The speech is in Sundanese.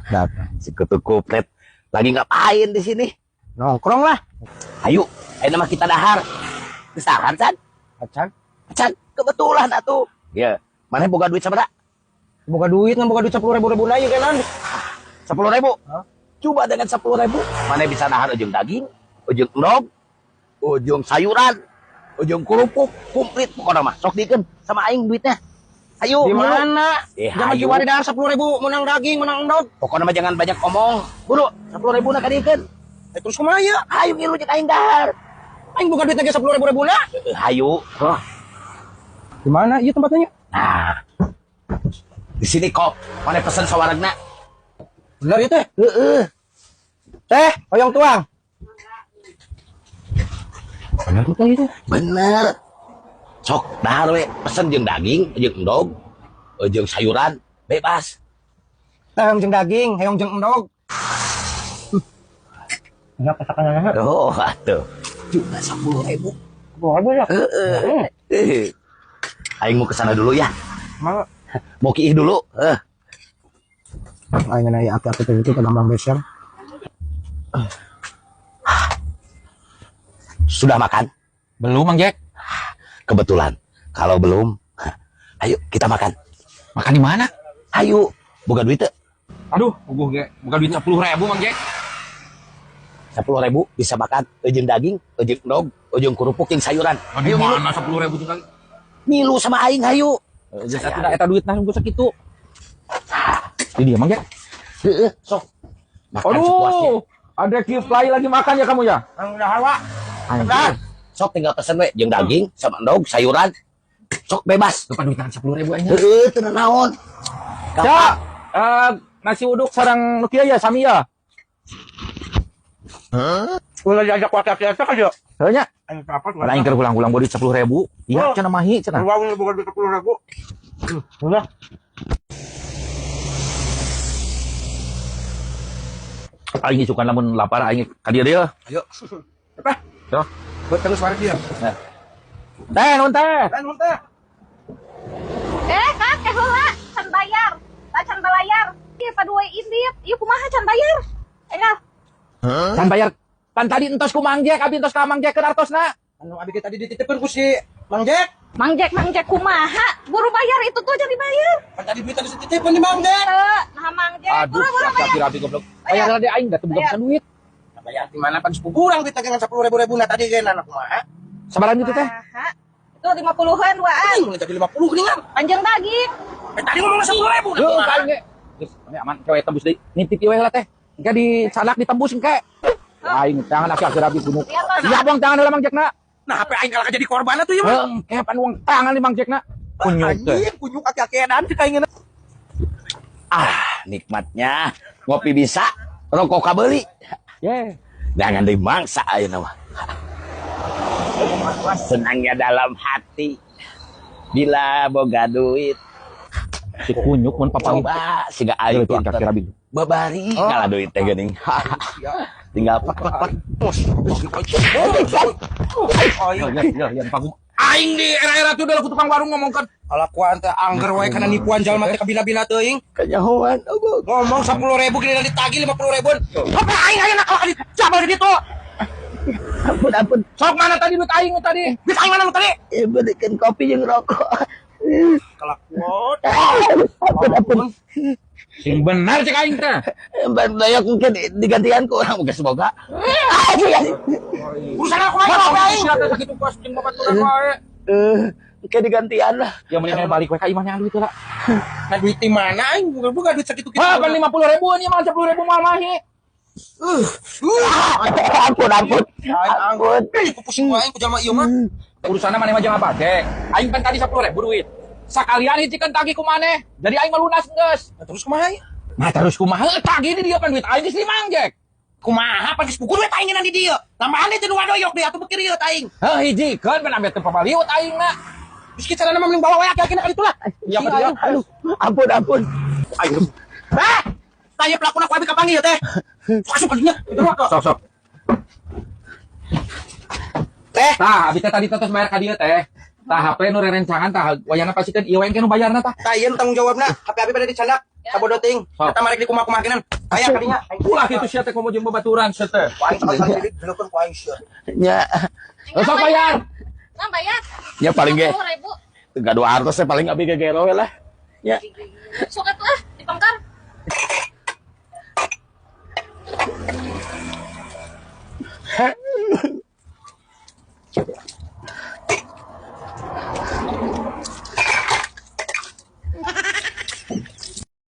Datang. Si kutu kupret lagi ngapain di sini? Nongkrong lah. Ayo, ayo nama kita dahar. Dahar, Chan? Acan. Chan, kebetulan atuh. Ya, mana boga duit sabaraha? Boga duit, ngan boga duit 10 ribu ribu na ieu kan. 10 ribu. Hah? Coba dengan 10 ribu, mana bisa dahar ujung daging, ujung endog, ujung sayuran, ujung kerupuk, komplit pokoknya mah. Sok dikeun sama aing duitnya. Ayo, Di mana? Eh, Jangan hayu. kiwari dahar 10 ribu menang daging, menang endog. Pokoknya mah jangan banyak omong. Buru, 10 ribu na kadikeun. Eh, terus kumaha ya? Hayu ngilu jeung aing dahar. Aing boga duit lagi 10 ribu ribu na. Eh, hayu. Hah. Di mana ieu tempatnya? Nah, di sini kok, mana pesen sawaragna? Bener ieu teh? Heeh. Teh, hoyong tuang. Bener tuh itu. Bener. Sok, dahar we, pesen jeung daging, jeung endog, jeung sayuran, bebas. Teh hoyong jeung daging, hoyong jeung endog. Enggak pasakan. Oh, atuh. Juga 10 ribu. Boleh ya. Heeh. Eh. Aing mau ke sana dulu ya. Mau. Mau kiih dulu. Eh. Aing nanya aki-aki itu ke gampang beser. Sudah makan? Belum, Mang Jack. Kebetulan. Kalau belum, ayo kita makan. Makan di mana? Ayo, boga duit teu? Aduh, puguh ge. Boga duit 10 ribu, Mang Jack. 10 ribu bisa makan ujung daging, ujung endog, ujung kerupuk, jeung sayuran. Di Ayo ngilu, mana 10 ribu tuh kali? Ngilu sama aing, hayu. Geus atuh da eta duit nah gua sakitu. Di dia, Mang Jack. Heeh, sok. Makan sepuasnya. Aduh, ada Kiflai lagi makan ya kamu ya? Ang udah hawa. Anjir. Sok tinggal pesen we, jeung daging sama endog, sayuran. Sok bebas. Lupa duit 10 ribu aja. Heeh, teu naon. Ya, nasi uduk sarang nu kieu ya sami ya. Ulah diajak ku aki-aki eta ka dia. Heuh nya. Aing apa tuh? Padahal aing keur hulang-hulang boga duit 10 ribu. Iya, Oh. cenah mahi cenah. Uang boga duit 10 ribu. Udah. Aing isukan lamun lapar aing ka dieu deui. Ayo. Apa? Yo. Buat terus waris dia. Teh, nuhun teh. Teh, nuhun teh. Eh, Kak, eh heula, can bayar. Ah, can balayar. Ieu padua indit. Ieu kumaha can bayar? Enggak. Can bayar. Pan tadi entos ku Mang Jack, abi entos ka Mang Jack keur artosna. Anu abi tadi dititipkeun ku si Mang Jack. Mang Jack, Mang Jack kumaha? Buru bayar itu tuh jadi bayar. Pan tadi duit tadi dititipkeun di Mang Jack. Teu, nah Mang Jack, Aduh, buru buru bayar. rapi-rapi goblok. Bayar lah deh aing da teu boga Bayar. pisan duit. Nah, bayar di mana pan sepupu urang duit dagangan 10 ribu ribu na tadi ge anak kumaha? Sabaran gitu teh. Kumaha? Itu 50-an duaan. Aing mun jadi 50 geuningan. Panjang daging. Eh tadi ngomongna 10 ribu. Heuh, ka aing ge. Geus, ini aman kewe tembus deui. Nitip ieu we lah teh. Engke dicanak ditembus engke. Aing tangan aki-aki rapi gunung. Lihat lah. Iya, buang tangan heula Mang Jackna. Nah, HP aing kalah jadi korban atuh ieu mah. Heuh, engke pan uang tangan di Mang Jackna. Kunyuk teh. Anjing, kunyuk aki-aki edan cek aing. Ah, nikmatnya. Ngopi bisa, rokok kabeli. Ye. Jangan dimangsa ayo nama. Senangnya dalam hati bila boga duit. Si kunyuk mun papanggih. Coba siga aing Itu pinter. aki-aki rapi. Babari kalah duit teh geuning. Tinggal plek plek plek. Ya, ya, ya, pagu. Aing di era-era tuh udah ku tukang warung ngomongkeun. Kalakuan teh angger wae kana nipuan jalma teh kabina-bina teuing. Kanyahoan eueuh. Ngomong 10 ribu giliran ditagih 50 ribuan. Apa aing ayeuna kalah dijabal di ditu? Ampun ampun. Sok mana tadi duit aing nu tadi? Duit aing mana nu tadi? Eh, berikan kopi jeung rokok. Kelakuan. Ampun ampun. Sing benar cek aing teh. Banyak mungkin digantian ku urang mungkin semoga. Ah, iya. Urusan aku aing apa aing? Sia teh sakitu kos jeung babaturan wae. Eh, mungkin digantian lah. Ya mending balik we ka imahnya duit lah. Nah duit di mana aing? Bukan duit sakitu kitu. Wah, pan 50 ribu ini mah 10 ribu mah mahi. Ampun ampun. Aing Ampun. Aing pusing wae aing ku jalma ieu mah. Urusanna maneh mah jangan apa Aing pan tadi 10 ribu duit. Sakalian hijikeun tagih ku maneh. Jadi aing mah lunas geus. Nah, terus kumaha aing? Nah terus kumaha tagih di dia pan duit aing geus di Mang Jack. Kumaha pan geus puguh duit aing ngeunaan di dieu. Tambahan deui teh nu wadoyok deui atuh bekir ieu aing. Heuh hijikeun pan ambil teu pabaliut aing na. Terus kita carana mah mending bawa wae aki-akina ka ditu lah. Iya ka dieu. Aduh, ampun ampun. Aing. Eh, tanya pelakuna ku abi kapanggih ya teh. Sok asup ka dinya. Sok sok. Teh, Tah, abi teh tadi teh tos bayar ka dieu teh. Tah HP nu rerencangan tah wayana pasikeun ieu we engke nu bayarna tah. tah ieu nu tanggung jawabna. HP abi pada dicandak. Sabodo ting. Eta marek di kumaha-kumaha. Aya kadinya. Ulah kitu sia teh komo jeung babaturan sia teh. Ku aing sekali-kali dileukkeun ku aing sia. Nya. Sok bayar. Nah, bayar. Nya paling ge. 50.000. Teu gaduh artos teh paling abi gegero we lah. Nya. Sok atuh ah, dipengkar.